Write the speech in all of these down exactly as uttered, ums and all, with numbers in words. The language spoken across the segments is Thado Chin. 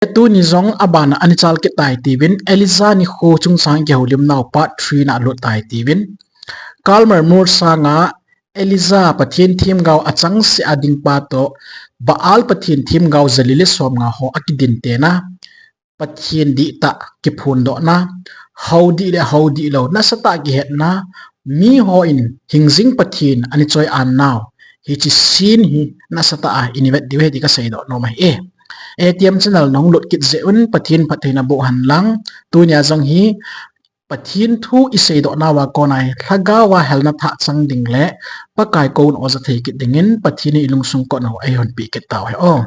Tuni jong abana ana chal kit tai tiuvin, Elijah nikho chungchang kihoulimnau part three na lut tai tiuvin. Karmel mol sanga Elijah Pathen themgao achangseh a dingpa toh Baal Pathen themgao jali le somnga ho akidintena, Pathen dihtah kiphondohna, hou dih le hou dihlou nasatah kihetna, mihon hingjing Pathen ana choi-an nau, hiche scene hi nasatah a ina vet diu ahi ti kaseidoh nom ahi. A T M channel nahung lut kit jeh un Pathen phattheina boh hen lang, tunia jong hi Pathen thu iseidoh nauva kona hi lhagao a helna thah chang ding le Pakai kouna o ja thei kit dingin Pathen in ilungsung kotna u eihonpeh kit tauhen.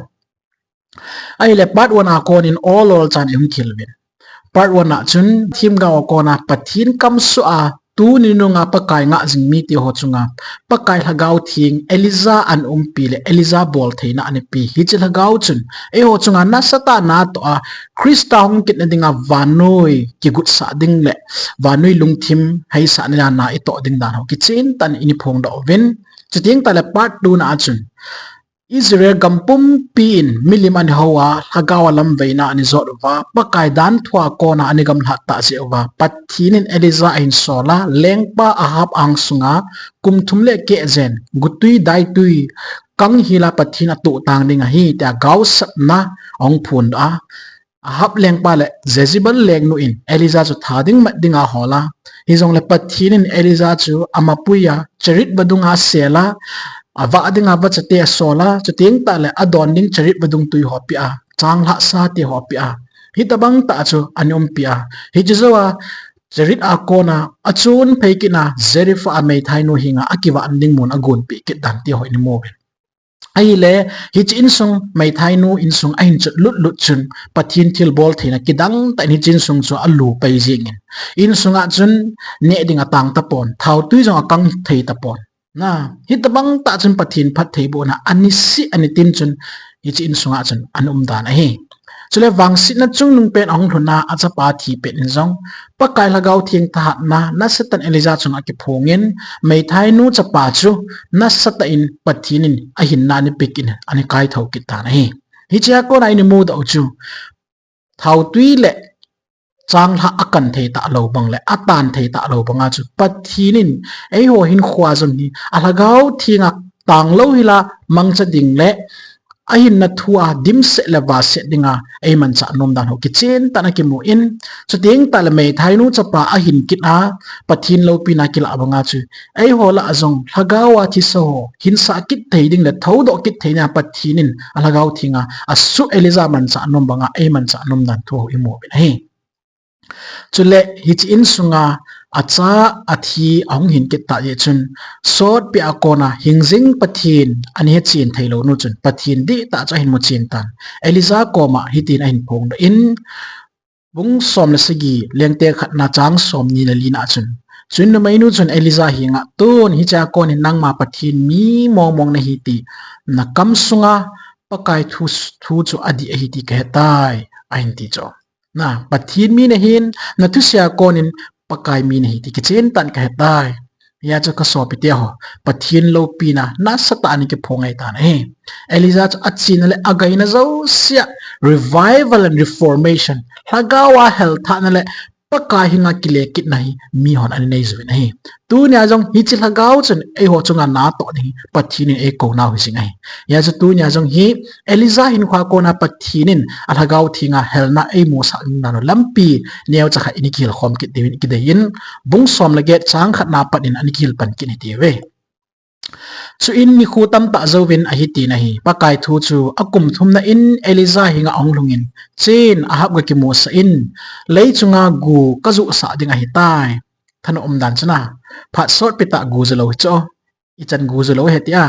Ahile part one a konin ol ol chan ihung khel uvin. Part one a chun themgao a kona Pathen kamsoh a tuni nunga Pakai ngah jing mite ho chunga Pakai Lhagao Theng Elijah ana umpi le Elijah boltheina ana pe. Hiche lhagao chun eiho chunga nasatah a natoh a Christa hung kitna dinga vannoi kigutsah ding le vannoi lungthim heisahna a na itoh ding dan ho kichen tah in ina phongdoh uvin. Chuteng tahle part two na a chun Israel gam pumpi in milim ana hou a, lhagao a lamveina ana jot uva, Pakai dan thua kona ana gamlhat tah jeh uva, Pathen in Elijah ahin sol a, lengpa Ahab angsunga kum thum le keh jen, gutui daitui kanghel a Pathen atoh tang ding ahi tia gaosapna ahung phondoh a, Ahab lengpa le Jezebel lengnu in Elijah chu that ding mat dinga hol a, hijongle Pathen in Elijah chu amapui a, Cherith vadung a asel a, avah dinga vachate asol a, chuteng tahle adon ding Cherith vadung tui ho apeh a, changlhah sa te ho apeh a, hitobang tah chu ana umpi a, hiche jou a Cherith a kona achun phei kit a Zarephath a meithainu henga akivah ding mun agonpeh kit dan ti ho ina mu uvin. Ahile, hiche insung, meithainu insung ahin chot lut lut chun, Pathen thilbol theina kidang tah in hiche insung chu alu pai jengin. Insunga chun neh ding atang tapon, thaotui jong akang thei tapon. Na, hitobang tah chun Pathen phattheibohna anisih anitin chun, hiche insunga chun ana um dan ahi. Chule vangsetna chungnung pen ahung lhun a, achapa thi pet in jong, Pakai Lhagao Theng thahatna nasatah in Elijah chunga akiphongin, meithainu chapa chu nasatah in Pathen in ahinna ana pe kit in, ana kaithou kit tan ahi. Hichea kona ina mudoh u chu, thaotui le changlhah akan thei talou bang le atan thei talou banga chu Pathen in eiho hinkhoa jong hi alhagao thenga tanglou hila mangcha ding le ahinna thua dimset le vaset dinga eimanchah nom dan ho kichen tah in akimun, chuteng tahle meithainu chapa ahin kit a Pathen loupina kilah banga chu eiho lah a jong lhagao a thisa ho hinsah kit thei ding le thoudoh kit thei dinga Pathen in alhagao thenga asuh Elijah manchah nom banga eimanchah nom dan thu ho imu uvin ahi. Chule hiche insunga acha athi ahung hin kit tah jeh chun, sotpia kona hingjing Pathen ana hechen theilounu chun Pathen dihtah chu ahin muchen tan. Elijah koma hitin ahin phongdoh in, bung som le sagi, Lengte khatna chang somni le lina chun, chuin numeinu chun Elijah henga, tun hichea konin nangma Pathen mi mongmong nahi ti nakam sunga Pakai thu, thu chu adih ahi ti kahetai, ahin ti chu. Na, Pathen mi nahin, nathusea konin Pakai mi nahi ti kichen tah in kahetai. Hijeh chun kasopite ho, Pathen loupina nasatah in kiphong ahitan ahi. Elijah chu achena le againa jousea revival and reformation, lhagao a helthahna le Pakai henga kile kitna hi mihon ana neijiuvin ahi. Tunia jong hiche lhagao chun eiho chunga natoh ding hi Pathen in eikou nau hijing ahi. Hijeh chun tunia jong hi Elijah hinkhoa kona Pathen in alhagao thenga helna eimusah ding dan u lampi neocha khat ina kihil khom kit diuvin kideiyin, bung som le get chang khatna pat in ana kihil pan kit hitiuve. Chuin nikho tamtah jouvin ahitin ahi, Pakai thu chu akum thumna in Elijah henga ahung lhungin, chen Ahab gakimusah in, lei chunga gu kajuhsah ding ahitai, thanom umdan chuna, phat sotpi tah gu julou hichu, ichan gu julou ahi tia,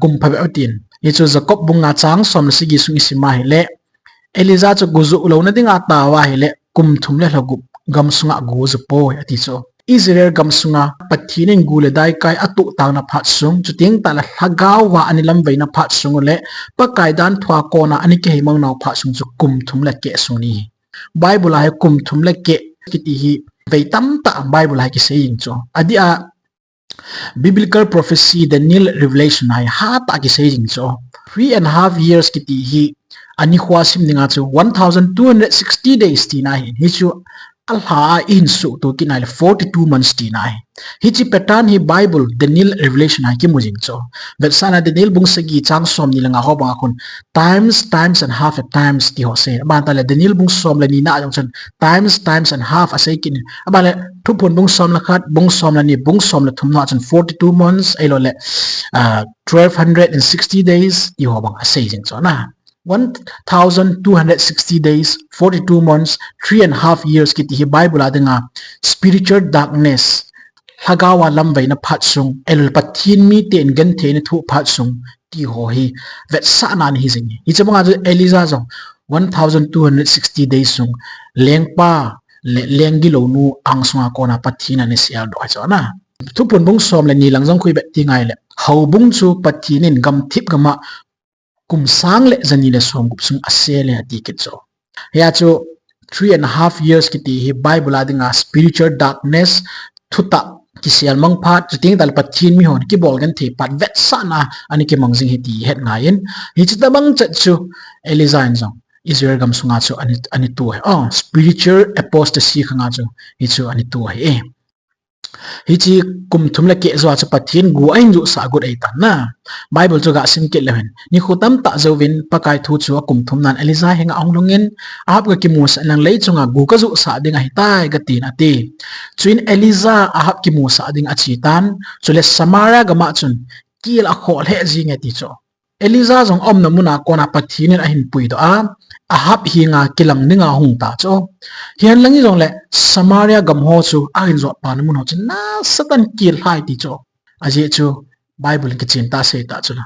kum phabep atin. Hichu Jacob bung nga chang som le sagi sung isim a hile, Elijah chu gu juh louna dinga ataova ahile, kum thum le lha gup gamsunga gu ju poi ati chu. Israel gamsunga Pathen in gu le daikai atoh tangna phat sung, chuteng tahle lhagao a ana lamveina phat sung u le Pakai dan thua kona ana kiheimangnau phat sung chu kum thum le keh sung ahi. Bible a hi kum thum le keh kiti hi vei tamtah Bible a hi kisei jing chu. Adeh a Biblical prophecy, Daniel, Revelation a hi hatah a kisei jing chu. Three and a half years kiti hi ani khua sim dinga chu one thousand two hundred sixty days tina ahi. Hichu alha a ihin suhto kit nai le forty-two months tina ahi. Hichi pattern hi Bible, Daniel, Revelation a kimu jing chu. Vetsahna Daniel bung sagi chang somni le nga ho banga khun times, times and half at times ti ho asei. Aban tale Daniel bung som le ni na jong chun times, times and half asei kit in. Aban le Thuphon bung som le khat, bung som le ni, bung som le thum na chun forty-two months, ahilou le, uh, twelve hundred and sixty days ti ho bang asei jing chu na. One thousand two hundred sixty days, forty-two months, three and a half years kiti hi Bible a dinga spiritual darkness, lhagao a lamvaina phat sung, ahilou le Pathen miten gentheina thoh phat sung ti ho hi vetsahna ahi jing e. Hiche banga chu Elijah jong one thousand two hundred sixty days sung lengpa le lenggilou nu angsunga kona Pathen ana seldoh ahi chu na. Thuphon bung som le ni lang jong khu ivet ti ngai le, houbung chu Pathen in gamthip gam a kum sang le jani le somgup sung asel e ati kit chu. Hia chu three and a half years kiti hi Bible a dinga spiritual darkness, thutah kiselmang phat, chuteng tale Pathen mihon kibol genthei phat vetsahna ana kimang jing ahi ti het ngai in. Hiche tobang chet chu Elijah in jong Israel gamsunga chu ana, ana to ahi. Oh, spiritual apostasy khanga chu hichu ana to ahi. Hiche kum thum le keh joa chu Pathen gu ahin juhsah got ahitan na. Bible chu gasim kit leu hen, nikho tamtah jouvin Pakai thu chu akum thum nan Elijah henga ahung lhungin, Ahab kakimusah in lang leichunga gu kajuhsah ding ahitai katin ati. Chuin Elijah Ahab kimusah ding ache tan, chule Samaria gam a chun kel akhoh lheh jing e ti chu. Elijah jong aumna muna kona Pathen in ahin puidoh a, Ahab henga kilang dinga ahung ta chu. Hihen lang hijongle Samaria gam ho chu ahin jotpana mun ho chu nasatah in kel lhai ti chu. Ajeh chu Bible in kichen tah a asei tah chu la,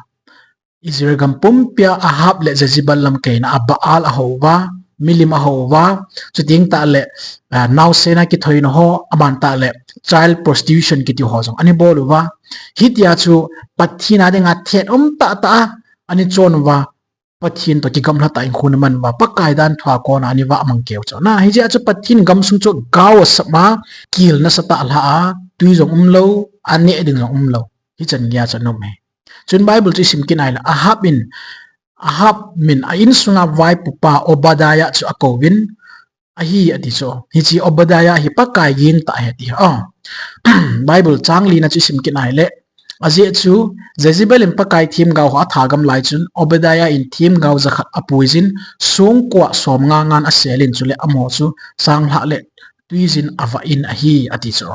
Israel gam pumpia Ahab le Jezebel lamkaina a Baal ahou uva, milim ahou uva, chuteng tale, ah, naosen a kithoina ho, aban tale child prostitution kiti ho jong ana bol uva. Hitia chu Pathen a dinga thet um tahtah a ana chon uva, Pathen toh kigamlha tah in khu ana man uva, Pakai dan thua kona ana vahmang keu chu na. Hijeh a chu Pathen gamsung chu gao asap a, kel nasatah alha a, tui jong umlou, aneh ding jong umlou. Hichan geiya chu ana um ahi. Chun Bible chu isim kit nai le, Ahab in, Ahab min a insunga vaipopa Obadiah chu akouvin, ahi ati chu. Hiche Obadiah hi Pakai ging tah ahi ati. Ah. Bible chang lina chu isim kit nai le, ajeh chu Jezebel in Pakai themgao ho atha gam lai chun Obadiah in themgao jakhat apuijin, songkua somnga ngan aselin, chule amaho chu changlhah le tuijin avah in ahi ati chu.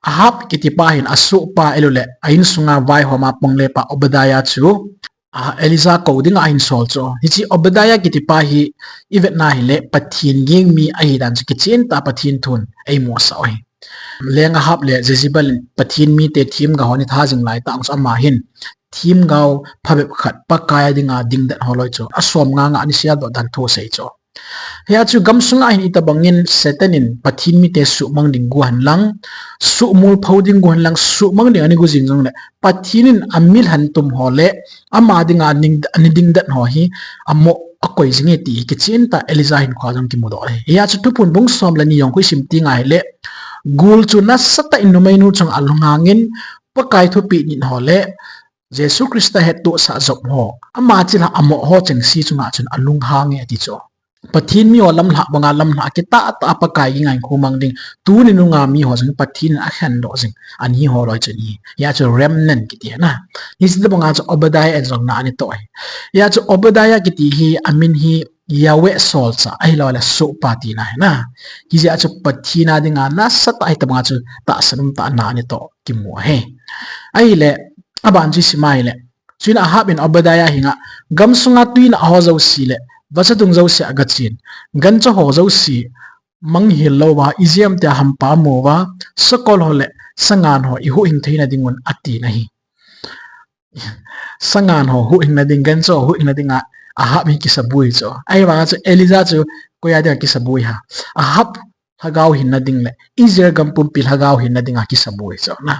Ahab kitipa hin asohpa ahilou le a insunga vaihoma pongle pa Obadiah chu, a, Elijah kou dinga ahin sol chu. Hiche Obadiah kitipa hi ivetna hile Pathen ging mi ahidan chu kichen tah a Pathen thun eimusah u ahi. Leng Ahab le Jezebel in Pathen mite themgao ho ana tha jing lai tah a chu ama hin themgao phabep khat Pakai a dinga dingdet ho loi chu asomnga nga ana seldoh dan thu asei chu. Hia chu gamsunga hin itobangin Satan in Pathen mite suhmang ding go hen lang, suhmulpho ding go hen lang, suhmang ding ana go jing jongle, Pathen in amilhen tum ho le ama dinga ana dingdet ho hi amoh akoi jing e ti hi kichen tah a Elijah hinkhoa jong kimudoh ahi. Hia chu Thuphon bung som le ni jong khu isim kit ngai le, gul chu nasatah in numeinu chunga alunghangin Pakai thupeh nit ho le Jesu Christa hettohsah jop ho, ama chilhah amoh ho chengse chunga chun alunghang e ati chu. Pathen miho lamlhah banga lamlhah a kitah tah a Pakai ging a hinkho mang ding, tuni nunga miho jong Pathen in akhendoh jing, ani ho loi chu ahi. Hia chu remnant kiti ahi na. Hiche tobanga chu Obadiah in jong na ana toh ahi. Hia chu Obadiah kiti hi amin hi Yahweh solchah ahilou le sohpa tina ahi na. Hijeh a chu Pathen a dinga nasatah a hitobanga chu tahsan umtah a na ana toh kimu ahi. Ahile, aban chu isim a ahile, chuin Ahab in Obadiah henga, gamsunga tuinah ho jouse le vacha dung jouse a gachen, gancha ho jouse manghil louva ijemtia hampa amu uva, sakol ho le sangan ho ihuhhing theina dingun atin ahi. Sangan ho huhhingna ding, gancha ho huhhingna dinga Ahab hi kisaboi chu. Ahivanga chu Elijah chu koia dinga kisaboi ham? Ahab lhagao hinna ding le Israel gam pumpi lhagao hinna dinga kisaboi chu na.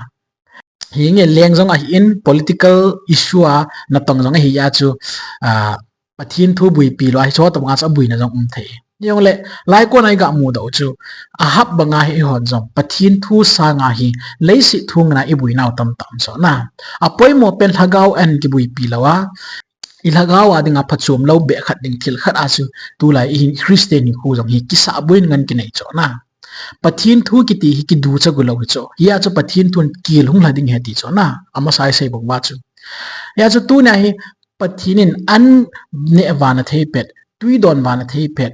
Hinge leng jong ahin, political issue a natong jong ahia chu, ah, Pathen thu boipi lou ahi, chutobanga chu aboina jong um thei. Hijongle, laikon a iga mudoh u chu, Ahab banga hi eihon jong Pathen thu sanga hi leiset thu ngana iboinau tamtah um chu na. Apoimo pen lhagao in kiboipi lou a, I lhagao a dinga phachom lou beh khat ding thil khat a chu tulai i hin Christian hi khu jong hi kisah buin ngan kinei chu na. Pathen thu kiti hi kiducha gu lou hi chu. Hia chu Pathen thun kil hung lha ding he ti chu na. Amasa i sei bang uva chu. Hia chu tunia hi Pathen in an neh vana thei pet, tui don vana thei pet,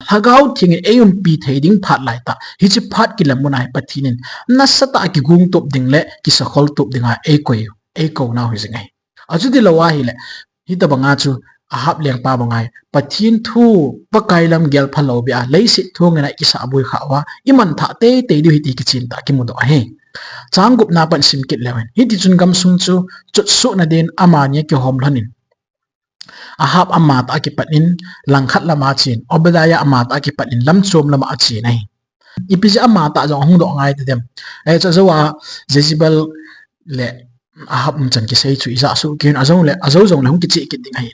Lhagao Theng in ei umpi thei ding phat lai tah. Hiche phat kilam muna hi Pathen in nasatah a kigong tup ding le kisakhol tup dinga ei koi u, ei kou nau hi jing ahi. Achuti lou ahile, hitobanga chu Ahab lengpa banga hi Pathen thu, Pakai lam gel phalou beh a, leiset thong in a kisah boi kha uva, i manthah teitei diu hi ti kichen tah kimudoh ahi. Chang gupna pan sim kit leu hen. Hiti chun gamsung chu chotsohna din amani akihom lhon in, Ahab amatah a kipat in langkhat lama achen, Obadiah amatah a kipat in lamchom lama achen ahi. Ipi jeh a amatah jong ahung doh ngai tadem. Ahi chu ajou a Jezebel le Ahab umchan kisei chu ijah soh kit in, ajou le, ajou jong le hung kicheh kit ding ahi.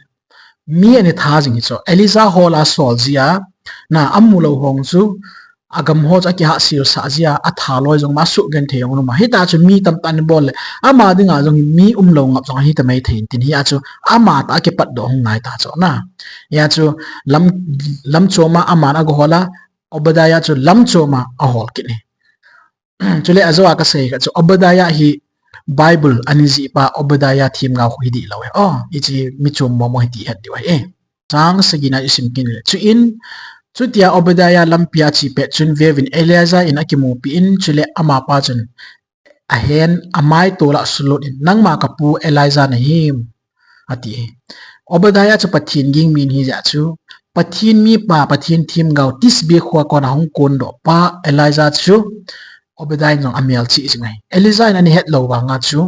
Mi ani tha jing hi chu. Elijah hol a sol jia, na amu lou hong chu, agam ho chu akihahsel sah jia, atha loi jong ma suhgenthei jong um a. Hitia chu mi tamtah in bol le, ama dinga jong mi umlou ngap jong ahi ta mai thei in tin hia chu, amatah a kipat doh hung ngai ta chu na. Hia chu lam, lamchom a aman aga hol a, Obadiah chu lamchom a ahol kit e. Chule ajou a kasei kha chu Obadiah hi Bible ani jihpa Obadiah themgao hi dih lou e. O, hiche mi chom momo hi ti het diu ahi e. Chang sagina i sim kit le. Chuin, chutia Obadiah lampi a ache pet chun veuvin Elijah in akimupi in chule amapa chun ahen amai tol a asulut in, nangma kapu Elijah nahim, ati e. Obadiah chu Pathen ging mi ahi jeh chu, Pathen mipa, Pathen themgao, Tishbe kho a kona hung kondoh pa Elijah chu, Obadiah in jong amelchih jing ahi. Elijah in ana het lou vanga chu,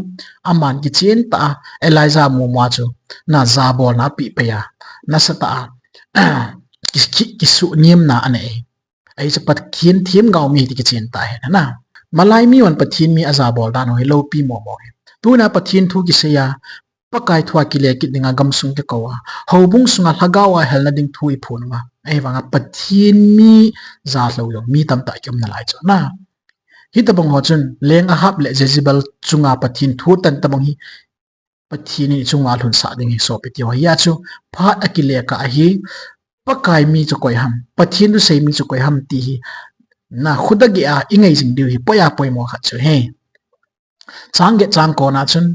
aman kichen tah a Elijah amu ma chu, na jabolna apeh pei a, nasatah a, ki, ki, kisuhnemna anei e. Ahi chu Pathen themgao mi ti kichen tah ahi na. Malai mi hon Pathen mi ajabol dan u hi loupi momo hi. Tuna Pathen thu kisei a, Pakai thu a kile kit dinga gamsung kikou a, houbung sunga lhagao a helna ding thu iphon uva, ahivanga Pathen mi ja lou jong mi tamtah kium nalai chu na. Hitobang ho chun leng Ahab le Jezebel chunga Pathen thu tan tobang hi Pathen in ichunga lhunsah ding ahi sopi teho. Hia chu phat akile kah ahi, Pakai mi chu koi ham, Pathen thusei mi chu koi ham ti hi, na, khuta geh a ingai jing diu hi poi a poimo khat chu ahi. Chang get chang kona chun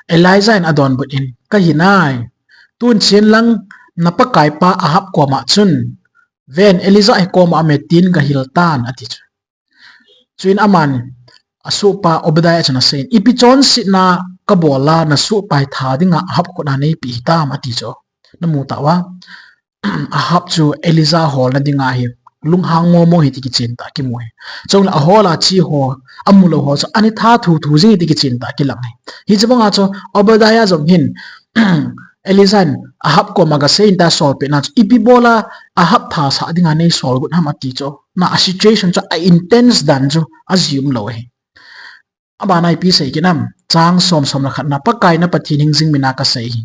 Elijah in adonbut in, kahin nai, tun chen lang na pakaipa Ahab koma chun, ven, Elijah hi koma aume tin gahil tan, ati chu. Chuin aman asohpa Obadiah chun aseiyin, ipi chonsetna kabol a nasohpa hi tha dinga Ahab khut a neipeh hitam, ati chu. Namu tauva, Ahab chu Elijah holna dinga hi lunghang momo ahi ti kichen tah kimu ahi. Chule ahol a che ho, amu lou ho chu ana tha thuthu jing ahi ti kichen tah kilang ahi. Hiche banga chu Obadiah jong hin Elijah in Ahab koma gaseiyin ta solpehna chu, ipi bol a Ahab thasah dinga neisol got ham, ati chu. Na, a situation chu a intense dan chu aji umlou ahi. Abana ipi sei kit nam, chang som, som le khatna, Pakai na Pathen hingjing mina kasei hi.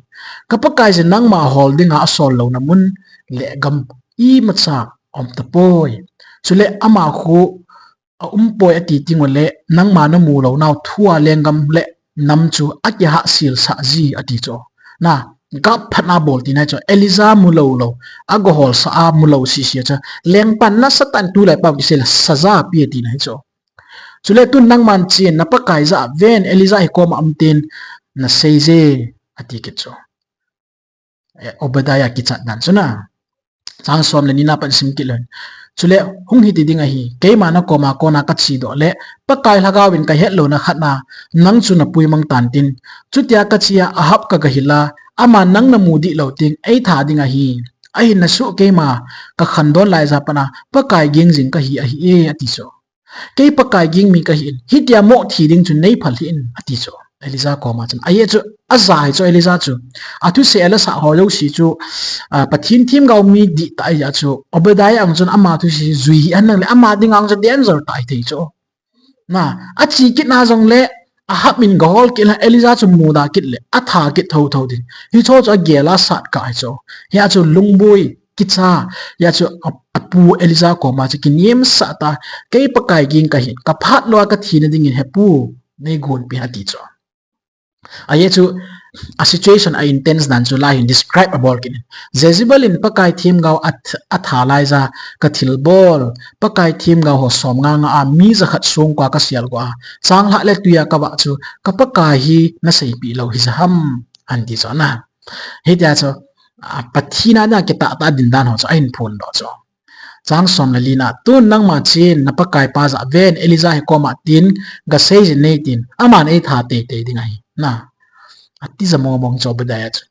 Ka Pakai jin nangma hol dinga asol louna mun le gam imacha aum tapoi. Chule ama khu aumpoi ati tengule nangma namu lounau thua lenggam le nam chu akihahsel sah ji, ati chu. Na, gap phatna bol tina chu, Elijah mu lou lou, agaholsah a mu lou sese chu, lengpan nasatah in tulai pao kisei le saja ape tina hi chu. Chule tun nangman chen na Pakai jah a ven, Elijah hi koma aum tin naseije, ati kit chu. Eh, Obadiah kichat dan chu na. Chang som le nina pan sim kit leu hen. Chule hung hiti ding ahi, keima nakoma kona kachedoh le, Pakai lhagao in kahet louna khat na, nang chu napui mang tan tin. Chutia kache a Ahab kagahil a, aman nang namu dih lou teng eitha ding ahi. Ahin nasoh keima kakhandon laija pat a, Pakai ging jing kahi ahi e, ati chu. Kei Pakai ging mi kahin, hitia moh thi ding chun neiphal hih in, ati chu. Elijah koma chun. Ajeh chu, aja ahi chu Elijah chu. Athusei alasah ho jouse chu, ah, Pathen themgao mi dihtah ahi jeh chu, Obadiah ang chun ama thusei jui hih henlang le ama dinga ang chu danger tah ahi thei chu. Na, ache kit na jongle, Ahab in gahol kit le, Elijah chu muda kit le, atha kit thotho ding. Hicheho chu agel a sat kah ahi chu. Hia chu lungboi kicha, hia chu a, apu Elijah koma chu kinemsah ta, kei Pakai ging kahin, kaphat lou a kathina dingin he pu, neigonpeh in, ati chu. Ajeh chu, a situation a intense dan chu lai hin describe abol kit in. Jezebel in Pakai themgao a th-, atha laija ka thilbol, Pakai themgao ho som nga nga a mi jakhat sung kua ka sial kua, changlhah le tuia ka vah chu ka Pakai hi na seipeh lou hija ham, ahin ti chu na. Hitia chu, a, Pathen a dinga kitah tah a din dan ho chu ahin phondoh chu. Chang som le li na, tun nangma chen, na Pakai pa jah ven, Elijah hi koma tin, ga seijin nei tin, aman eitha teitei ding ahi. Na, ati ja mong mong chu Obadiah chu.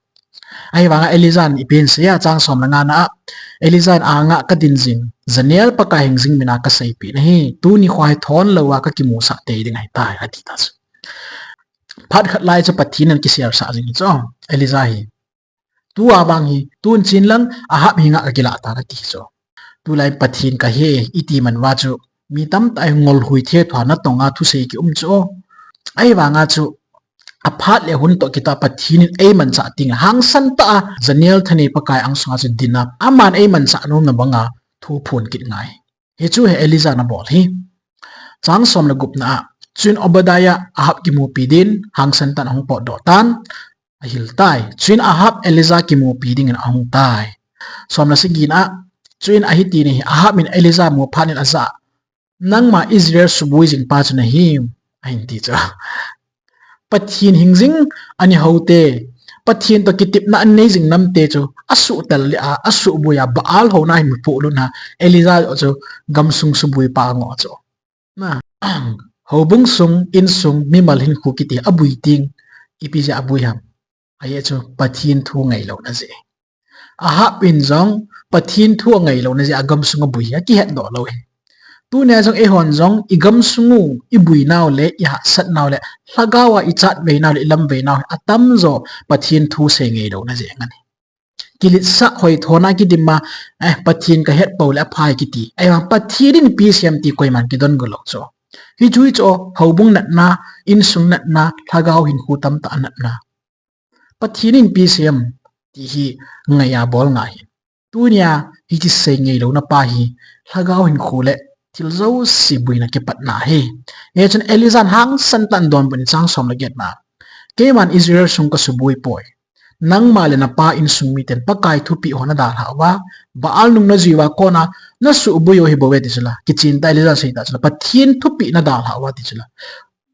Ahivanga Elijah in ipi ahin sei a, chang som le nga na a, Elijah in anga ka din jing, janel Pakai hingjing mina ka seipeh nahi, tuni kho hi thon louva ka kimusah tei ding ahitai, ati ta chu. Phat khat lai chu Pathen in kiselsah jing chu, Elijah hi. Tua vang hi, tun chen lang, Ahab henga ka kilah tan ati chu. Tulai Pathen kahi, iti man uva chu, mi tamtah hi ngol hui the thua na tonga thusei ki um chu. Ahivanga chu, aphat le hun toh kitah Pathen in eimanchah tengle, hangsan tah a, janel thanei Pakai ang sunga chu din a, aman eimanchah nom na banga, thu phon kit ngai. Hichu hi Elijah in abol hi. Chang som le gup na a, chuin Obadiah Ahab kimupi din, hangsan tah in ahung potdoh tan, ahil tai. Chuin Ahab Elijah kimupi dingin ahung tai. Som le sagi na a, chuin ahi tin ahi, Ahab in Elijah mu phat in ajah a, nangma Israel suboi jing pa chu nahi, ahin ti chu. Pathen hingjing ani ho te, Pathen toh kitepna anei jing nam te chu, asuhtel le a, asuhboi a, Baal ho na hin mi polut na, Elijah chu gamsung suboi pa angoh chu. Na, houbung sung, insung, mimal hinkho kiti aboi ting, ipi jeh a aboi ham. Ajeh chu Pathen thu ngailouna jeh. Ahab in jong Pathen thu angailouna jeh a gamsung aboi hi akihetdoh lou hi. Tunia jong eihon jong igamsung u, iboinau le, ihahsatnau le, lhagao a ichatveinau le, ilamveinau hi atamjo Pathen thu sei ngailouna jeh ngan hi. Kiletsah hoithona kidim a, eh, Pathen kahet pou le aphai kiti. Ahivang Pathen in ipi asei em ti koiman kidon go lou chu. Hichu chu houbung natna, insung natna, lhagao hinkho tamtah natna. Pathen in ipi asei em ti hi ngai a bol ngai hi. Tunia hiche sei ngailouna pa hi lhagao hinkho le thil jouse boina kipatna ahi. Hichun Elijah in hangsan tah in donbut in chang som le get na, keiman Israel sung kasuboi poi. Nangma le napa insung miten Pakai thupeh ho nadalhah uva, Baal nung najui uva kona nasuhboi u hi bou ve ti chula. Kichen tah Elijah in asei ta chula. Pathen thupeh nadalhah uva ti chula.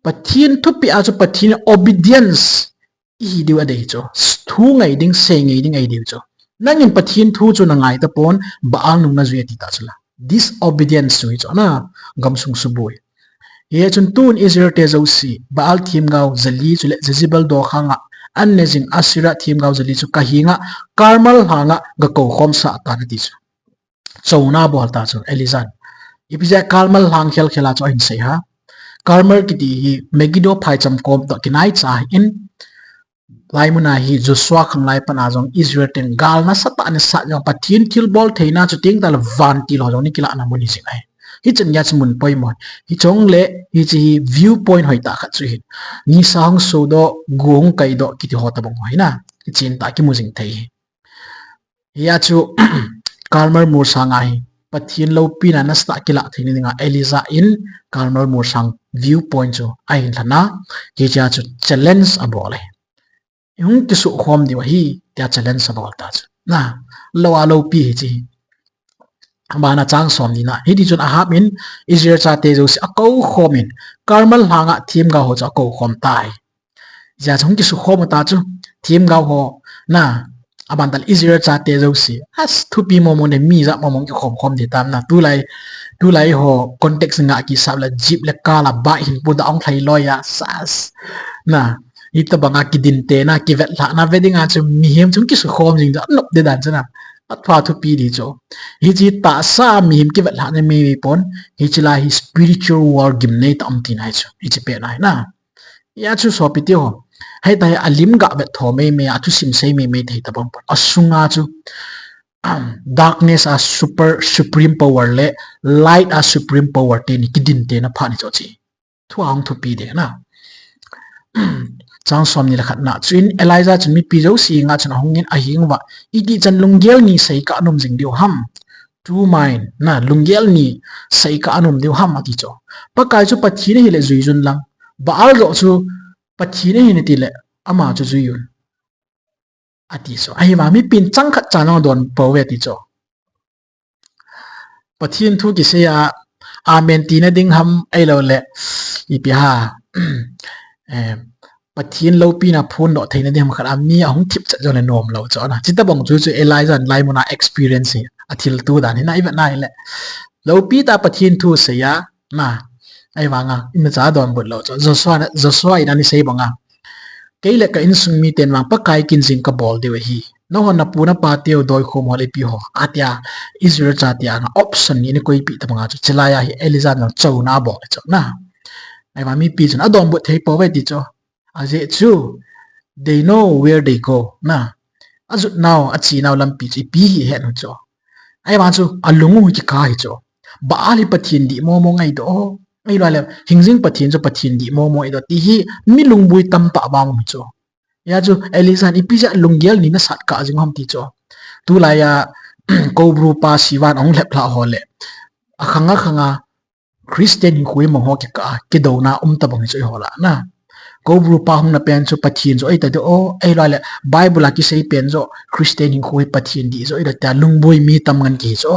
Pathen thupeh a chu Pathen obedience ihi diu adei chu. Thu ngai ding, sei ngai ding ahi diu chu. Nangin Pathen thu chu nangai tapon, Baal nung najui ati ta chula. Disobedience chu hi chu na, gamsung suboi. Hichun tun Israel te jouse, Baal themgao jali chule Jezebel dokhanga an ne jing Asherah themgao jali chu kahenga Carmel lhanga gakou khomsah tan ati chu. Chouna abol ta chu Elijah in. Ipi jeh a Carmel lhang khelkhel a chu ahin sei ha. Carmel kiti hi Megiddo phaicham kom toh kinaicha ahin, laimuna hi Joshua khanglai pat a jong Israel ten gal nasatah ana sat jong Pathen thilbol theina chuteng tahle vantil ho jong ana kilahna mun hi jing ahi. Hichun geiya chu mun poimo. Hichule hiche hi view point hoitah khat chu ahin. Nisa hung sodoh, go hung kaidoh kiti ho tobang ho hi na. Kichen tah kimu jing thei hi. Hia chu Carmel molsang a hi Pathen loupina nasatah kilah theina dinga Elijah in Carmel molsang view point chu ahin lhana, hichea chu challenge abol e. Ihung kisukhom diu ahi, tia challenge abol ta chu. Na, lou a loupi hiche hi. Abana chang som ni na. Hiti chun Ahab in Israel chate jouse akou khom in Carmel lhanga themgao ho chu akou khom tai. Hijeh chun hung kisukhom u ta chu, themgao ho, na, aban tah le Israel chate jouse. As, thupi momo ne, mi ja momo kikhom khom di tam na. Tulai, tulai ho, context nga kisap le, jeep le car la, bike hin pu da ong thlai loi a, sas. Na, hitobanga kidin te na, kivetlhahna ve dinga chu, mihem chu kisukhom jing ja, nop de dan chu na. Athua thupi di chu. Hiche tahsa mihem kivetlhahna mei mei pon, hiche la hi spiritual war gimnei tah um tina hi chu. Hiche pet na hi na. Hia chu sopi teho. Hei ta hi alim ga vet tho mei mei a, athusim sei mei mei thei tabang pon. Asunga chu, um, darkness a super, supreme power le light a supreme power teni kidin tena phat ni chu che. Thu ahung thupi de na. Chang som ni le khat na. Chuin Elijah chun mipi jouse henga chun ahungin aheng uva, iti chan lunggel ni seikah anom jing diu ham. Two mind, na, lunggel ni seikah anom diu ham ati chu. Pakai chu Pathen ahile juijun lang. Baal joh chu Pathen ahi nati le ama chu juijun. ati chu. Ahivang mipin chang khat cha nang don pou ve ti chu. Pathen thu kisei a, amen tina ding ham, ahilou le, ipi ham, eh, Pathen loupina phondoh theina ding ham khat a mi ahung thip chet jong le nom lou chu na. Chuti bang chu chu Elijah in lai muna experience hi, athilto dan hi na i vet na hile. Loupi tah Pathen thu sei a, na, ahivang a, imacha donbut lou chu. Joshua, Joshua in ana sei bang a, kei le ka insung miten vang Pakai kin jing kabol diu ahi. Nangho napu napa teu doi khom ho le ipi ho, atia, Israel chate anga option ni ana koipeh tabang a chu, chulai a hi Elijah in chouna abol chu na. Ahivang mipi chun adonbut thei pou ve ti chu. Ajeh chu, they know where they go, na. Ajot nau, ache nau lampi chu ipi hi ahet u chu. Ahivang chu, alung u hi kikah hi chu. Baal hi Pathen dih momo ngaito. Ahilou le, hingjing Pathen chu Pathen dih momo ngaito. Ti hi, mi lungboi tamtah vang u hi chu. Hia chu, Elijah in ipi jeh a lunggel ni nasat kah jing ham ti chu. Tulai a, Koubru pa Sivan ahung lhep lha ho le. Akhang akhang a, Christian hinkho mang ho kikah a, kidouna um tabang hi chu eiho lah na. Koubru pa hung na pen chu Pathen joh ahi ta diu, ahilou le Bible a kisei pen joh Christian hinkho hi Pathen dih joh ahi ta tia lungboi mi tam ngen kihi chu.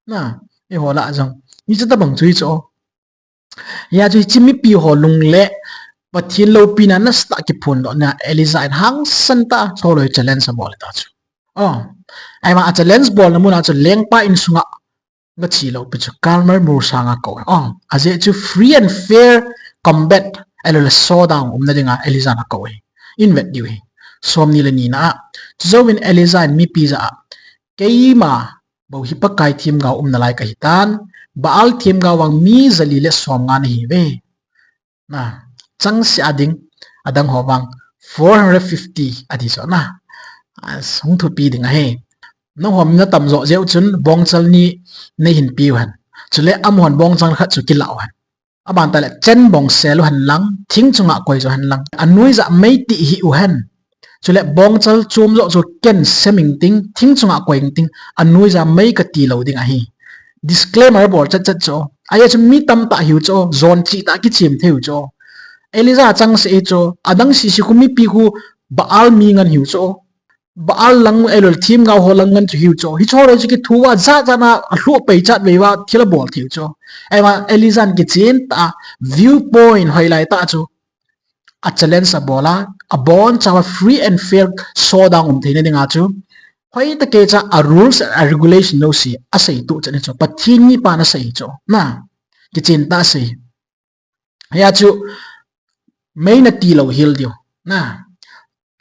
Na, eiho lah jong. Hiche tabang chu hi chu. Hia chu hiche mipi ho lung le Pathen loupina nasatah kiphondoh na Elijah in hangsan tah a chule challenge abol ta chu. Oh. Ahivang a challenge bolna muna chu lengpa insunga gache lou pi chu Carmel mol sanga kou. Oh, ajeh chu free and fair combat, ahilou le showdown umna dinga Elijah in akou hi. In vet diu hi. Somni le ni na a. Chujouvin Elijah in mipi jah a, keima bou hi Pakai themgao umna lai kahi tan, Baal themgao vang mi jali le somnga nahi uve. Na, changseh a ding, adang ho vang four hundred fifty ati chu na. Asung thupi ding ahi. Nangho mi natam joh jeh u chun bongchal ni neihin piu hen. Chule amahon bongchal khat chu kilah u hen. Aban tah le chen bong sel u hen lang, thing chunga koi jo hen lang. Anoija mei tih hih u hen. Chule bongchal chom joh chu ken sem ing ting, thing chunga koi ing ting, anoija mei kati lou ding ahi. Disclaimer bol chet chet chu. Ajeh chu mi tamtah hiu chu, jon chih tah kichem thei u chu. Elijah changseh hi chu, adang sisi khu mipi khu Baal mi ngen hiu chu. Baal lang ahilou le themgao ho lang ngen chu hiu chu. Hiche ho lou chu kithu a jat jat na alhuh pei chat vei va thil abol thei u chu. Ahivang Elijah in kichen tah a viewpoint hoilai tah chu. A challenge abol a, abonchauva free and fair showdown um theina dinga chu. Hoitah kei cha a rules and a regulation jouse asei tuh chan chu. Pathen mipan asei chu. Na, kichen tah asei. Hia chu, mei nati lou hel diu. Na,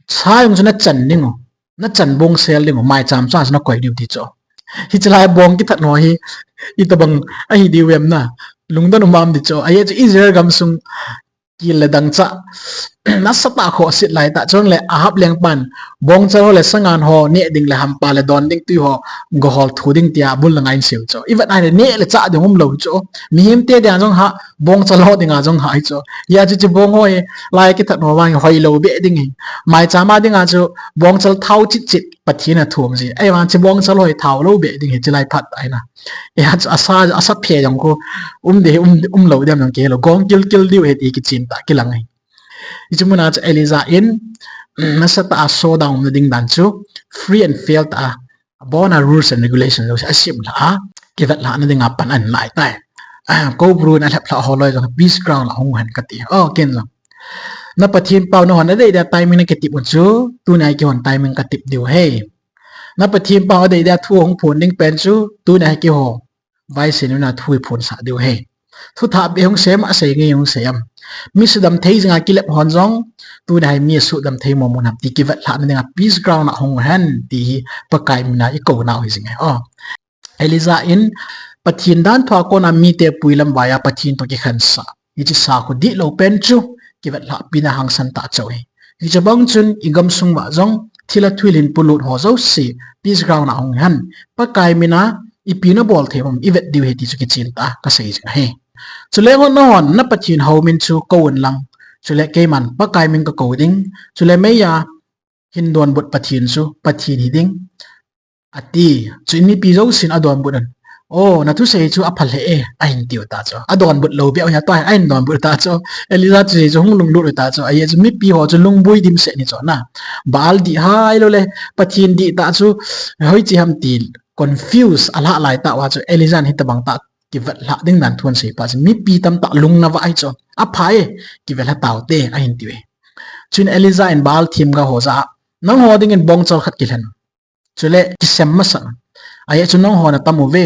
sa jong chu nachan ding u. Nachan bong sel ding u. Maicham cha chu nakoi diu ti chu. Hiche lai bong kithat ho hi, itobang ahi diu em na. Lungdon um am ti chu. Ajeh chu Israel gamsung kil le dangchah nasatah a khohse lai tah, chule Ahab lengpan bongchal ho le sangan ho neh ding le hampa le don ding tui ho gohol thu ding tia bul le ngai in seiu chu. Ivet a hile neh le chah ding umlou chu. Mihemte dinga jong hah, bongchal ho dinga jong hah hi chu. Hia chu hiche bong ho hi lai kithat ho vang hi hoilou beh ding hi. Maicham a dinga chu bongchal thao chit chit Pathen in athum ji. Ahivang hiche bongchal ho hi thao lou beh ding hi, hiche lai phat ahi na. Hia chu asa, asa phe jong khu um ding hi, um, umlou ding ham jong kihelou. Gong kil kil diu ahi ti kichen tah kilang ahi. Hiche muna chu Elijah in, nasatah a showdown umna ding dan chu free and fair tah a, abon a rules and regulation jouse asemlha a, kivetlhahna dinga pan ahin nai tai. Koubru in alhep lhah ho loi jong peace ground a hung hen kati. Oh, ken jong. Na Pathen pau nahon adei dia timing nakitep u chu, tunia keihon timing katep diu ahi. Na Pathen pau adei dia thu hung phon ding pen chu, tunia hi keiho vaisen una thu iphonsah diu ahi. Thuthah beh hung sei am, asei ngei hung sei am. Mi sudam thei jinga kilep hon jong, tunia hi mi asudam thei momo nam ti kivetlhahna dinga peace ground a hung hen ti hi Pakai mina ikou nau hi jing ahi. Oh. Elijah in Pathen danthu a kona mite puilam vaiya Pathen toh kikhensa. Hiche sakhu dihlou pen chu kivetlhahpina hangsan tah chauh ahi. Hiche bang chun igamsung uva jong thilha thuhil hin polut ho jouse peace ground a hung hen. Pakai mina ipi nabol thei ham ivet diu ahi ti chu kichen tah a kasei jing ahi. Chule hon nahon na Pathen houin chu kou un lang. Chule keiman Pakai min kakou ding. Chule meiya hin donbut Pathen chu Pathen hiding. Ati. Chuin mipi jousen adonbut un. O, nathusei chu apha lheh e, ahin tiu ta chu. Adonbut lou beh u hi a, tua hi ahin donbut ta chu. Elijah thusei chu hung lunglut u ta chu. Ajeh chu mipi ho chu lungboi dimset hi chu na. Baal dih hai lou le, Pathen dih ta chu, hoiche ham ti confuse alhah lai tah uva chu, Elijah in hitabang tah kivetlhah ding dan thu asei pa chu, mipi tamtah lung ana vah hi chu. Apha e, kivetlha taute, ahin tiu e. Chuin Elijah in Baal themgao ho jah a, nangho dingin bongchal khat kilhen. Chule kisem masat un. Ajeh chu nangho natam uve,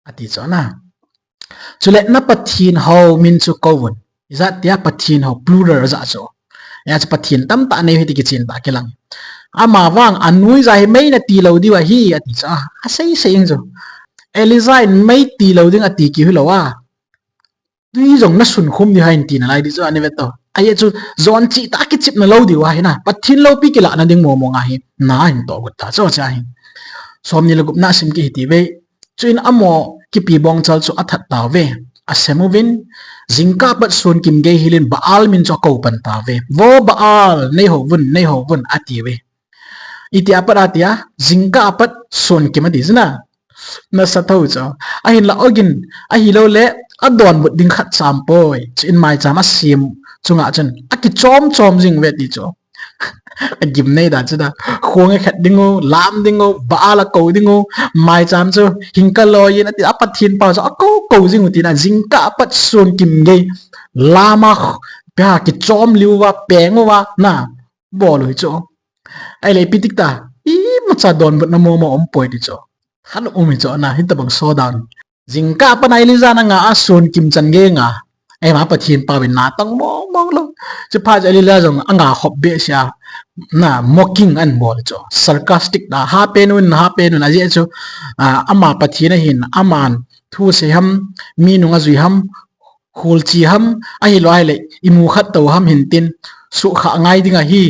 ati chu na. Chule na pathen ho min chu kouvun. Ijat tia pathen ho plural ajah chu. Ajeh chu pathen tamtah nei u hi ti kichen tah kilang. Amavang anuija hi mei nati lou diu ahi, ati chu. Asei sei ing chu. Elijah in mei ti lou ding ati kit hilou a, tui jong nasun khum ding ahi tina lai ding chu ana ve to. Ajeh chu jon cheh tah a kichepna lou diu ahi na. Pathen loupi kilahna ding momo nga hi na ahin tohgot ta chu, chu ahi. Somni le gupna sim kit hite ve. Chuin amaho kipi bongchal chu athat tauve. Asem uvin, jingkah apat sun kim gei hilin Baal min chu akou pan tauve. Vo Baal, neihouvun, neihouvun, ati uve. Itia pat atia, jingkah apat sun kim ati chu na. Nasa thou chu. Ahinla ogin, ahilou le, adonbut ding khat cha aumpoi. Chuin maicham asem chunga chun, akichom chom jing uve ti chu. Agimnei dan chu na. Khong akhet ding u, lam ding u, Baal akou ding u, maicham chu, hing kaloi in ati, apathen pau chu, akou kou jing u tina, jingkah apat sun kim gei. Lam a, pia kichom liu uva, peng uva, na. Bol u hi chu. Ahile ipi tik ta, imacha donbutna momo aumpoi ti chu. Khat um hi chu na, hitabang showdown. Jingkah apat Elijah in anga a sun kim chan gei anga. Eima pathen pau in natong mong mong lou. Chuphat chu Elijah jong anga khop behseh a. Na mocking ahin bol chu. Sarcastic da, hapen un, hapen un, ajeh chu. A, ama pathen ahin, aman thusei ham, mi nung ajui ham, kholche ham, ahilou ahile, imu khat tou ham hintin, sukha ngai ding ahi.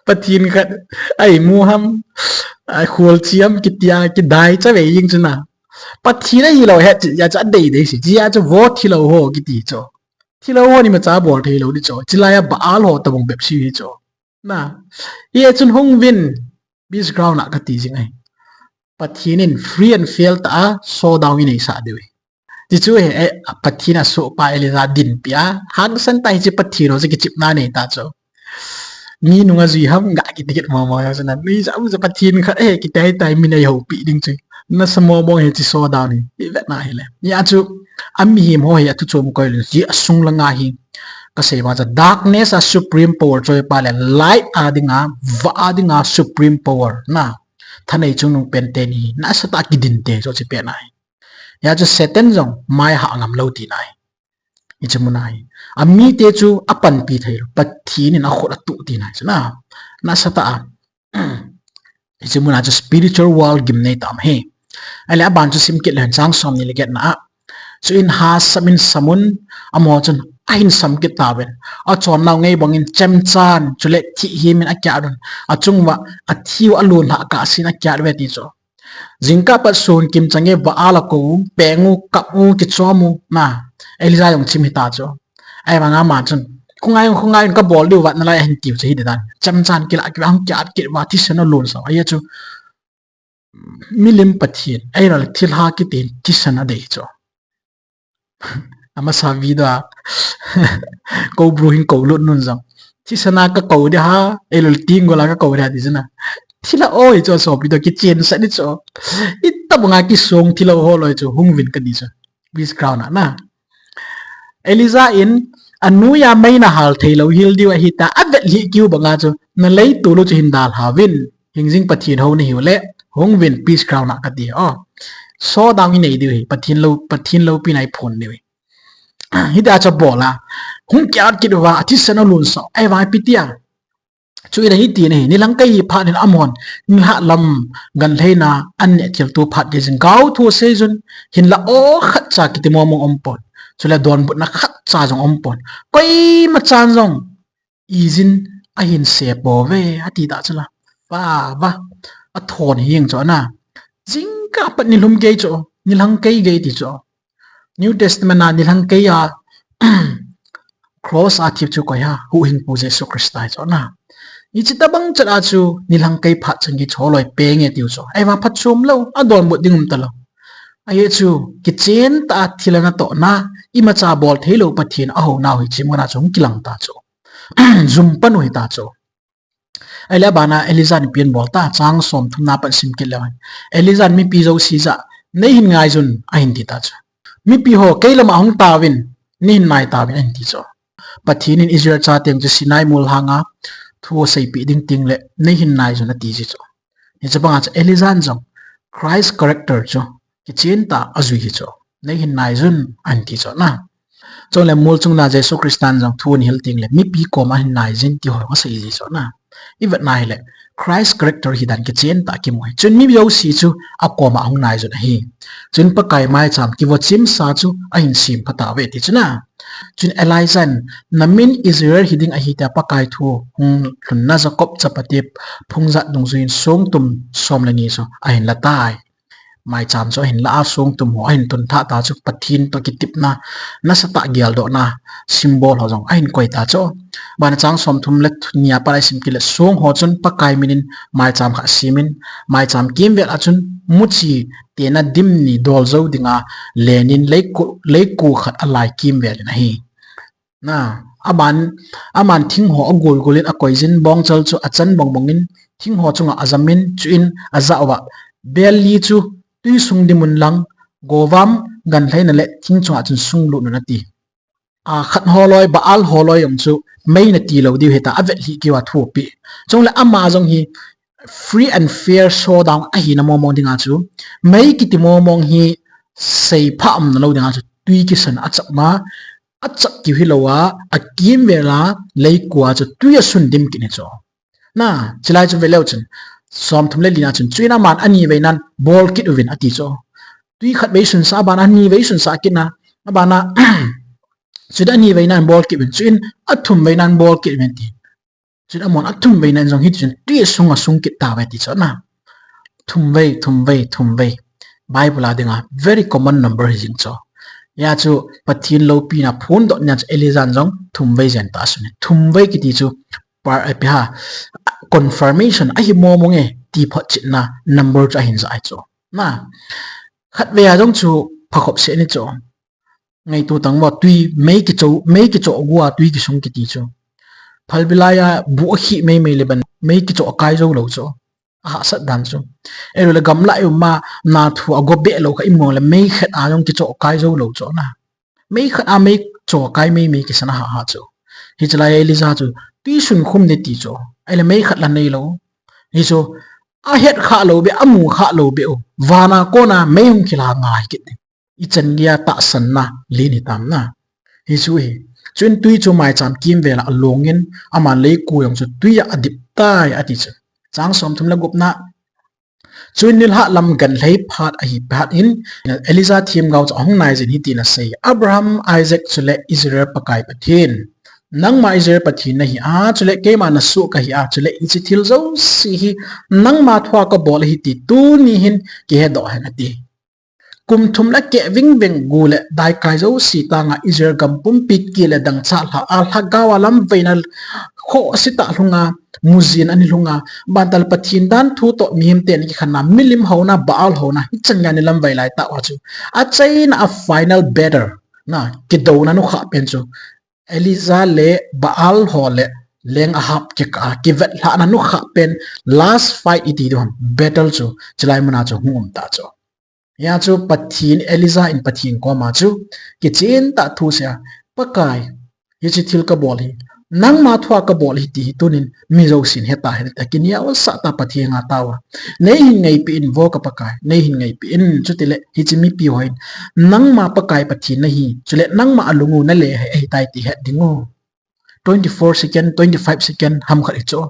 Pathen khat, a imu ham, a kholche ham, kitia, kidai cha ve jing chu na. Pathen ahilou het, jeh chu adei dei si, jeh chu vo thilou ho kiti chu. Thilou ho ni imacha bol thei lou di chu. Chulai a Baal ho tabang bep si hi chu. Na, hijeh chun hung uvin, peace ground a kati jing ahi. Pathen in free and fair tah a showdown inei sah diu ahi. Ti chu hi, eh, Pathen asohpa Elijah dinpi a, hangsan tah hiche Pathen ho chu kichepna nei ta chu. Mi nung ajui ham ga kiti kit momo jong chu na. Nui jong chu Pathen khat, eh, kitai tai min eihoupi ding chu. Nasa momo hiche showdown hi, ivet na hile. Hijeh chu, amihem ho hi athu chom koi lou, hiche asung langa hi. Kasei bang chu darkness a supreme power chu ipa le light a dinga, va a dinga supreme power na. Thanei chungnung pen teni, nasatah a kidin te chu hiche pen ahi. Hijeh chu Satan jong mai hah ngam lou tina ahi. Hiche mun ahi. Amite chu apanpi thei lou, Pathen in akhut atuh tina ahi chu na. Nasatah a. Hiche mun a chu spiritual war gimnei tam ahi. Ahile aban chu sim kit leu hen chang somni le get na a. Chuin hahsat in samun, amaho chun ahin sam kit tauvin. Achonnau ngei bangin chemchan, chule thihhim in akiat un. Achung uva, athiu alun lhah kahsen akiat uve ti chu. Jingkah apat sun kim chan gei Baal akou u, peng u, kap u, kichom u, na. Elijah jong chim hita chu. Ahivanga ama chun, khongai un, khongai un kabol diu vat nalai ahin tiu chu hiti dan. Chemchan kilah kit uva, hung kiat kit uva, thisan alun sa. Ajeh chu, milim Pathen, ahilou le thilha kiti thisan adei chu. Amasa video a. Koubru hin koulut nun jong. Thisan a kakou ding ham, ahilou le tenggol a kakou ding ham ti chu na. Thilha ho hi chu sopi toh kichen sah ding chu. Itabanga kisong thilha ho loi chu hung uvin kati chu. Peace ground a na. Elijah in anuiya mei nahal thei lou hel diu ahi ta, avet lhih kit u banga chu, nalei tulu chu hin dalha uvin, hingjing Pathen hou nahiu le, hung uvin peace ground a kati o. Showdown inei diu ahi, Pathen lou, Pathen loupina iphon diu ahi. Hitia chu abol a, hung kiat kit uva, athisan alun sa, ahivang ipi tia. Chuin ahi tina ahi, nilhang kei hi phat in amahon, nilhah lam ganlheina an neh thil tu phat gei jin gao thu asei jun, hinla o khat cha kiti momo umpon. Chule donbutna khat cha jong umpon. Koima chan jong, ijin ahin se pouve, ati ta chu la. Va, va, athon hi jeng chu ana. Jingkah apat nilhum gei chu, nilhang kei gei ti chu. New Testament a nilhang kei a, cross a thip chu koi ham, huhhingpu Jesu Christa hi chu ana. Hiche tabang chat a chu nilhang kei phat chan kicho loi penge tiu chu. Ahivang phatchom lou, adonbut ding um talou. Ahi chu, kichen tah a thil ana tohna, imacha bol theilou Pathen ahou nau hiche muna chu hung kilang ta chu. Jum pan u hita chu. Ahile abana Elijah in ipi abol ta, chang somthum na pat sim kit leu hen. Elijah in mipi jouse jah, neihin ngaijun, ahin ti ta chu. Mipi ho, kei lama hung tauvin, neihin nai tauvin, ahin ti chu. Pathen in Israel chateng chu Sinai mol lhanga thu aseipeh ding tengle, neihin naijun ati ji chu. Hiche banga chu Elijah in jong Christ character chu kichen tah a ajui hi chu. Neihin naijun, ahin ti chu na. Chule mol chunga Jesu Christa in jong thu ahil tengle, mipi koma ahin naijin ti ho asei ji chu na. Ivet na hile, Christ character hidan kichen tah kimu hi. Chun mi jouse chu akoma ahung naijun ahi. Chun Pakai maicham kivochim sa chu ahin sem pha tauve ti chu na. Chun Elijah in, namin Israel hiding ahi tia Pakai thu hung lhunna Jacob chapate phung jat dungjuiyin songtum som le ni chu ahin la tai. Maicham chu ahin la a, songtum ho ahin tun tha ta chu Pathen toh kitepna nasatah geldohna symbol ho jong ahin koi ta chu. Abana chang somthum le ni a pat isim kit le song ho chun Pakai minin maicham khat semin, maicham kimvel a chun muchi tena dim ni dol jou dinga lenin leiku, leiku khat alai kimvel in ahi. Na, aban, aban thing ho agol gol in akoijin, bongchal chu achan bong bong in, thing ho chunga ajamin, chuin ajah uva, bel li chu tui sung dim un lang, govam, ganlhaina le thing chunga chun sung lut un ati. A, khat holoi, Baal holoi jong chu mei nati lou diu hita, avet lhih keu a thu apeh. Chule ama jong hi free and fair showdown ahina mong mong dinga chu mei kiti mong mong hi seipha umna lou dinga chu tui kisun achap ma, achap keu hilou a, akimvel a, leikua chu tui asun dim kit ni chu. Na, chulai chu veleu chun, somthum le li na chun, chuin aman ani vei nan bol kit uvin ati chu. Tui khat vei sunsah, abana ani vei sunsah kit na, abana, chuin ani vei nan bol kit uvin, chuin athum vei nan bol kit uvin ti. Chuin amon athum vei nan jong hichun tui asunga sung kit tauve ti chu na. Thum vei, thum vei, thum vei. Bible a dinga very common number hi jing chu. Hia chu Pathen loupina phondoh nia chu Elijah in jong thum vei jen tah a sun e. Thum vei kiti chu par, eh, ipi ham, confirmation ahi mong mong e ti photchetna number chu ahin ja ahi chu. Na, khat vei a jong chu phakhop seh ni chu. Ngaito tang mo, tui mei kicho, mei kicho gua tui kisung kiti chu. Phalbi laiya bu akhih mei mei le ban mei kicho akai jou lou chu. Ahahsat dan chu. Ahilou le gamla i um a, na thu ago be lou kha i mu le mei khat a jong kicho akai jou lou chu na. Mei khat a mei cho akai mei mei kisan aha ha chu. Hiche lai Elijah chu tui sun khum ni ti chu. Ahile mei khat la nei lou. Hichu ahet kha lou be, amu kha lou be u. Vana kona mei hung kila ngai kit ni. Ichan geiya tahsanna len hitam na. Hichu hi. Chuin tui chu maicham kimvel a along in, aman leiku jong chu tui a adip tai ati chu. Chang somthum le gup na. Chuin nilhah lam ganlhai phat ahi phat in, Elijah themgao chu ahung naijin hitin asei, Abraham, Isaac chule Israel Pakai Pathen, nangma Israel Pathen nahi a, chule keima nasoh kahi a, chule hiche thil jouse hi nangma thua kabol ahi ti tuni hin kihedoh hen ati. Kum thum le keh ving veng gu le daikai jouse tanga Israel gam pumpi kile dangchah lha a, lhagao a lamveina khoh sitah lhunga, mujin ani lhunga, bantal Pathen dan thu toh mihem ten kikhenna, milim houna, Baal houna, hichan geiya ani lamvai lai tah uva chu. Achaina a final battle, na, kidouna nukhah pen chu. Elijah le Baal ho le leng Ahab kikah a kivetlhahna nukhah pen last fight iti diu ham, battle chu, chulai muna chu hung um ta chu. Hia chu Pathen, Elijah in Pathen koma chu kichen tah thu asei a, Pakai, hiche thil kabol hi nangma thua kabol ahi ti hi tunin mi jousen heta hen tia kineo sah ta Pathen henga tao a. Neihin ngaipi in vo ka Pakai, neihin ngaipi in, chutile hiche mipi hon nangma Pakai Pathen nahi, chule nangma alung u nale ahi, ahitai ti het ding u. Twenty four second, twenty five second ham khat hi chu.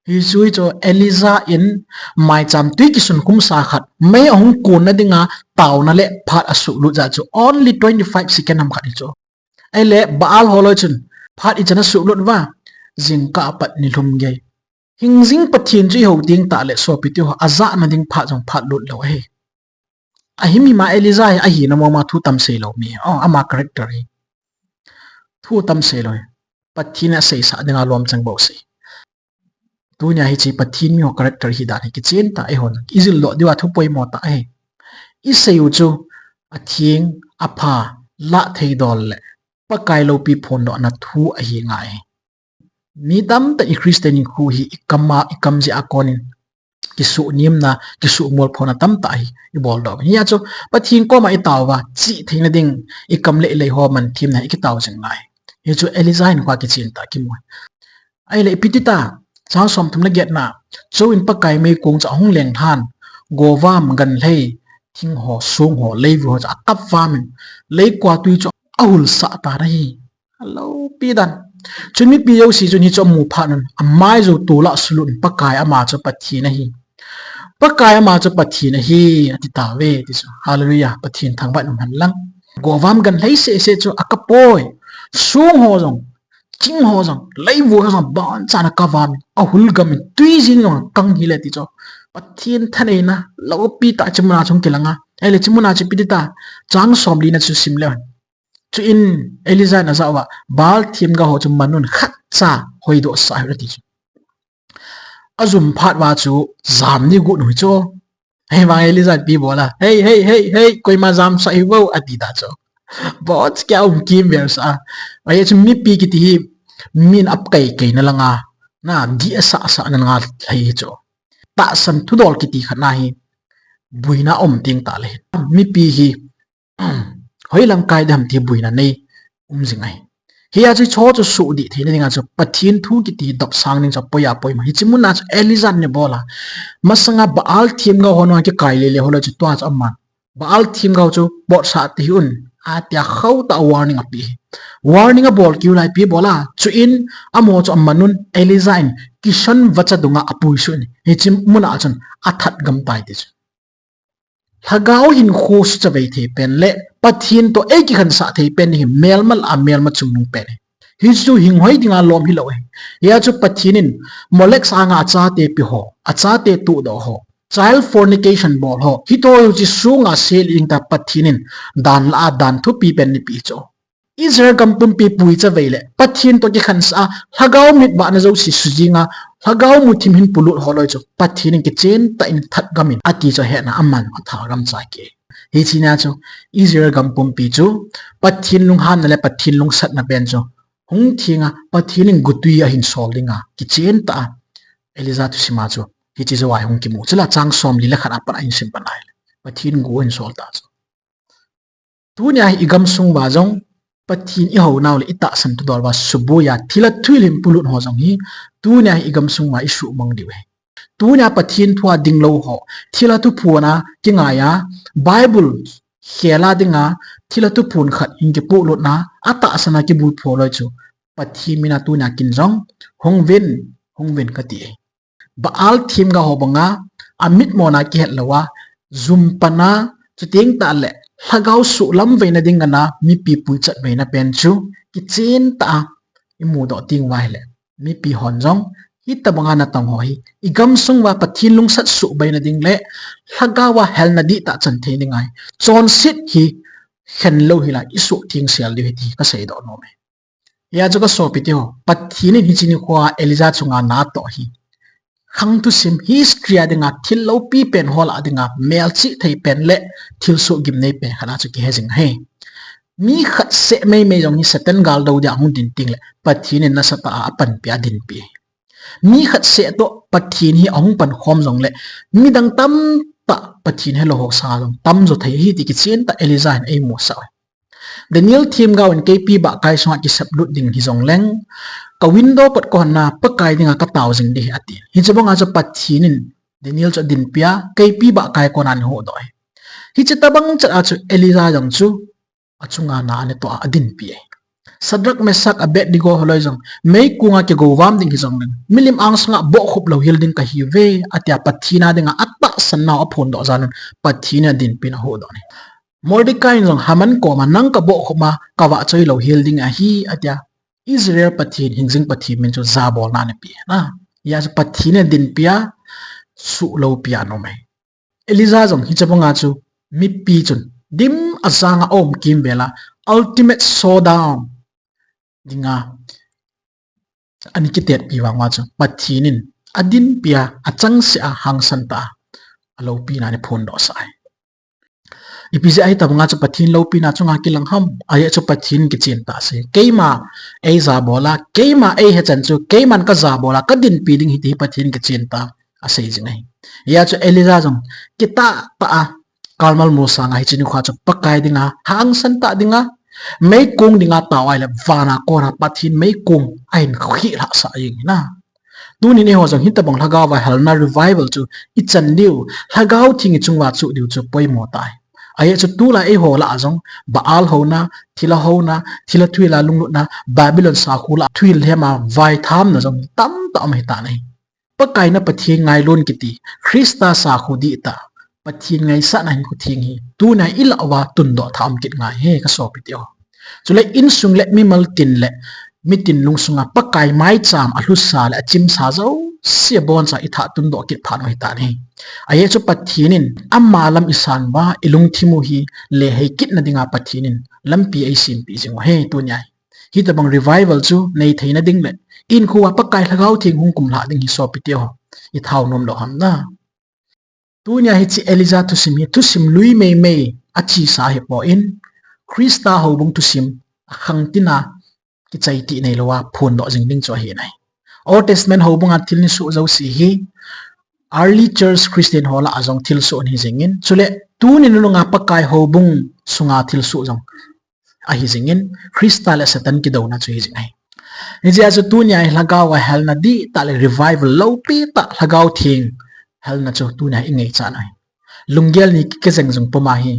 Hichu hi chu Elijah in maicham tui kisun khum sa khat, mei ahung kun na dinga taona le phat asuhlut jat chu only twenty five second ham khat hi chu. Ahile Baal holoi chun phat ichan asuhlut uva, jingkah apat nilhum gei. Hingjing Pathen chu ihou ding tah le sopi teho, ajahna ding phat jong phat lut lou ahi. Ahimhim a Elijah hi ahina mong mong a thu tam sei lou mi. Oh, ama character hi. Thu tam sei lou hi. Pathen in aseisah dinga lom chang bou sei. Tunia hiche Pathen mi ho character hi dan hi kichen tah, eihon ijil doh diuva thu poimo tah ahi. Isei u chu atheng, apha, lah thei dol le Pakai loupi phondohna thu ahi ngai. Mi tamtah in Christian hinkho hi ikam a, ikam jeh a konin kisuh nimna, kisuh molphona tamtah hi ibol doh. Hia chu Pathen koma itao uva, chih theina ding, ikam le ilei ho manthemna hi ikitao jing ngai. Hichu Elijah hinkho a kichen tah kimu. Ahile ipi ti ta, chang somthum le get na, chuin Pakai meikong chu ahung leng lhan, govam, ganlhei, thing ho, song ho, leivu ho chu akap vam in, leikua tui chu ahulsah tan ahi. Aloupi dan. Chun mipi jouse chun hichu amu phat un, amai jou tol a asulut un, Pakai ama chu Pathen ahi. Pakai ama chu Pathen ahi, ati tauve, ti chu. Hallelujah, Pathen thangvah in um hen lang. Govam, ganlhei seh seh chu akap poi. Song ho jong, thing ho jong, leivu ho jong, abonchan akap vam in, ahul gam in, tui jin jong akang hile ti chu. Pathen thaneina loupi tah hiche muna chun kilang a. Ahile hiche muna chu ipi ti ta, chang somli na chu sim le hen. Chuin Elijah in ajah uva, Baal themgao ho chu man un, khatcha hoidoh sah hih un ati chu. Ajum phat uva chu jam ni gu nu hi chu. Hei vang Elijah in ipi bol a, "Hei, hei, hei, hei, koima jamsah hih uvo," ati ta chu. Boch kia um kimvel sah a. Ahia chu mipi kiti hi min ap kai kai na langa, na dih asah sah na langa lhai hi chu. Tahsan thudol kiti khat na hi boina um ting tah le. Mipi hi hoilang kai dem ti boina nei um jing ahi. Hia chu hicho chu suhdih theina dinga chu Pathen thu kiti dopsang ding chu apoi apoi ma. Hiche muna chu Elijah in abol a. Masanga Baal themgao ho nunga kikai lele ho le chu tua chu aman, Baal themgao chu botsah tei hih un, atia khauh tah a warning ape hi. Warning abol keu lai ipi bol a. Chuin amaho chu aman un, Elijah in Kishon vacha dunga apuisuh in. Hiche muna chun athat gam tai ti chu. Lhagao hinkho suchavei thei pen le Pathen toh eikikhansah thei pen hi melma lah a melma chungnung pen ahi. Hichu hinghoi dinga lom hilou ahi. Hia chu Pathen in Molek sanga achate pe ho, achate tuhdoh ho, child fornication bol ho, hiche ho chu sunga sel ding ta Pathen in dan lah a dan thupi pen anei peh chu. Israel gam pumpi puichavei le Pathen toh kikhansah a, lhagao mit vahna jouse sujing a, lhagao muthim hin polut ho loi chu Pathen in kichen tah in that gam in ati chu ahetna aman, atha gam chai kei. Hiche nia chu Israel gam pumpi chu Pathen lunghanna le Pathen lungsatna pen chu hung theng a, Pathen in gotwi ahin sol dinga kichen tah a Elijah thusim a chu hiche jou a hung kimu. Chule chang somli le khat a pat a hin sim pan ahile Pathen go ahin sol ta chu. Tunia hi igamsung uva jong Pathen ihou nau le itahsan thudol uva suboi a thilha thuhil hin polut ho jong hi tunia hi igamsung uva isuhmang diu ahi. Tunia Pathen thua dinglou ho, thilha thuphon a kingai a, Bible khel a dinga thilha thuphon khat hin kipolut na, atahsan a kibulphu loi chu Pathen mina tunia kin jong hung vin, hung vin kati ahi. Baal themgao ho banga amitmona kihet louva, jum pana, chuteng tahle lhagao suhlam veina dingin a mipi puichat veina pen chu kichen tah a imudoh teng uva ahile, mipi hon jong hitobanga natong ho hi igamsung uva Pathen lungsat suhbeina ding le lhagao a helna dihtah chan thei dinga hi chonset hi khenlou hila isuhtheng sel diu ahi ti kaseidoh nom e. Hia chu kasopite ho, Pathen in hiche nikho a Elijah chunga na atoh hi khang thusim history a dinga thil loupi pen ho lah a dinga melchih thei pen le thilsoh gimnei pen khat a chu kihe jing ahi. Mi khat seh meimei jong hi Satan galdou dia hung din teng le Pathen in nasatah a apanpi a dinpi. Mi khat seh toh Pathen hi ahung pankhom jongle midang tamtah Pathen helou ho sanga jong tamjo thei ahi ti kichen tah Elijah hin eimusah ahi. Daniel themgao in keipi bahkai sunga kiseplut ding hijongleng, ka window kot kahonna Pakai dinga katao jing ding ahi ati. Hiche banga chu Pathen in Daniel chu adinpi a, keipi bahkai kona ahuhdoh ahi. Hiche tobang chet a chu Elijah jong chu achunga na anatoh a adinpi ahi. Shadrach, Meshach, Abednego holoi jong meikonga kigovam ding hijongleng, milim angsung a bohkhup louhel ding kahiuve, atia Pathen a dinga atahsan nau aphondoh jal un Pathen in adinpi in ahuhdoh ahi. Mordecai in jong Haman koma nang kabohkhup ma kavahchoi louhel ding ahi, atia Israel Pathen, hingjing Pathen min chu jabolna anapeh. Hia chu Pathen in adinpi a, suhloupi a aum ahi. Elijah jong hiche banga chu mipi chun dim ajanga aum kimvel a ultimate showdown dinga ana kitetpi vang uva chu Pathen in adinpi a, achangseh a, hangsan tah a, aloupina ahin phondoh sah ahi. Ipi jeh a hitabanga chu Pathen loupina chunga kilang ham, ajeh chu Pathen kichen tah asei. Keima eija bol a, keima eihechan chu, keiman kaja bol a, kadinpi ding ahi ti hi Pathen kichen tah asei jing ahi. Hijeh a chu Elijah jong kitah tah a, Carmel molsang a hiche nikho chu Pakai dinga, hangsan tah dinga, meikong dinga tao ahile, vana kona Pathen meikong ahin khih lhah sah jeng ahi na. Tunin eiho jong hitabang lhagao a helna revival chu ichan diu, Lhagao Theng ichung uva chuh diu chu poimo tah ahi. Ajeh chu tulai eiho lah a jong Baal houna, thilha houna, thilha thuhil a lunglutna, Babylon sakhu lah a thuhil lhem a vaithamna jong tamtah um ahitan ahi. Pakai na Pathen ngailun kiti, Christa sakhu dihtah, Pathen ngaisahna hinkho theng hi tunia ilah uva tundoh thah um kit ngai ahi, kasopi teho. Chule insung le mimal tin le mitin lungsunga Pakai maicham alhusa le achimsa jouse aboncha ithah tundoh kit phat u ahitan ahi. Ajeh chu Pathen in ama lam isan uva ilungthim u hi lehei kitna dinga Pathen in lampi eisempeh jing u ahi tunia hi. Hitabang revival chu neitheina ding le hinkho uva Pakai Lhagao Theng hung kumlhah ding hi sopi teho, ithao nom lou ham na. Tunia hiche Elijah thusim hi thusim lui meimei achesa ahipon, Christa houbung thusim akhangtin a kichai tih neilouva phondoh jing ding chu ahi nai. Old Testament houbunga thil nisuh jouse hi Early Church Christian ho lah a jong thilsoh ahi jengin, chule tuni nununga Pakai houbung sunga thilsoh jong ahi jengin, Christa le Satan kidouna chu ahi jeng ahi. Hijeh a chu tunia hi Lhagao a helna dihtah le revival loupi tah, Lhagao Theng helna chu tunia ingaichat u ahi. Lunggel ni kikejeng jong puma hi,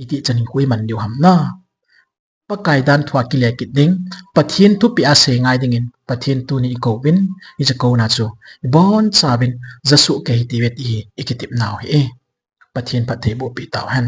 itih chan hi koiman diu ham na. Pakai dan thua kile kit ding, Pathen thupeh a sei ngai dingin, Pathen tuni ikouvin, hiche kouna chu ibonchauvin jasuh kei hite ti hi ikitepnau ahi. Pathen phatthei bohpeh tauhen.